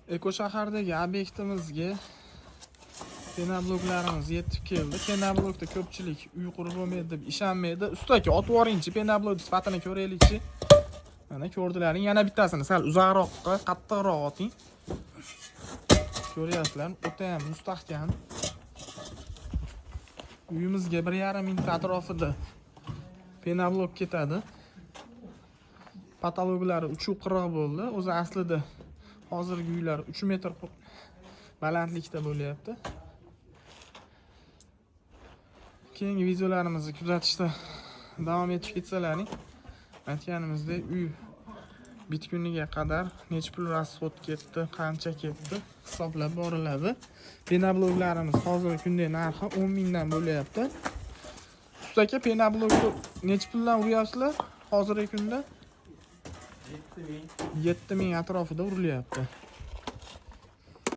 Eko shahardagi obyektimizga penobloklarimiz yetib keldi. Penoblokda ko'pchilik uy qurib bo'lmaydi deb ishonmaydi. Usta aka, otib yuboringchi, penoblok sifatini ko'raylikchi. Mana ko'rdilaring, yana bittasini sal uzoqroqqa, qattiqroq oting. Ko'ryapsizlar, o'ta ham mustahkam. Uyimizga 1,5 mingta atrofida penoblok ketadi. Patologlari 3,40 bo'ldi. O'zi aslida hozirgi uylar 3 metr balandlikda bo'lyapti. Keyingi videolarimizni kuzatishda davom etib ketsalaring, aytganimizdek, uy bitguniga qadar necha pul расход ketdi, qancha ketdi, hisoblab boriladi. Penobloklarimiz hozirgi kunda narxi 10 mingdan bo'lyapti. Usta aka, penoblokni necha puldan uryapsizlar hozirgi kunda? 7000. 7000 atrofida urilyapti.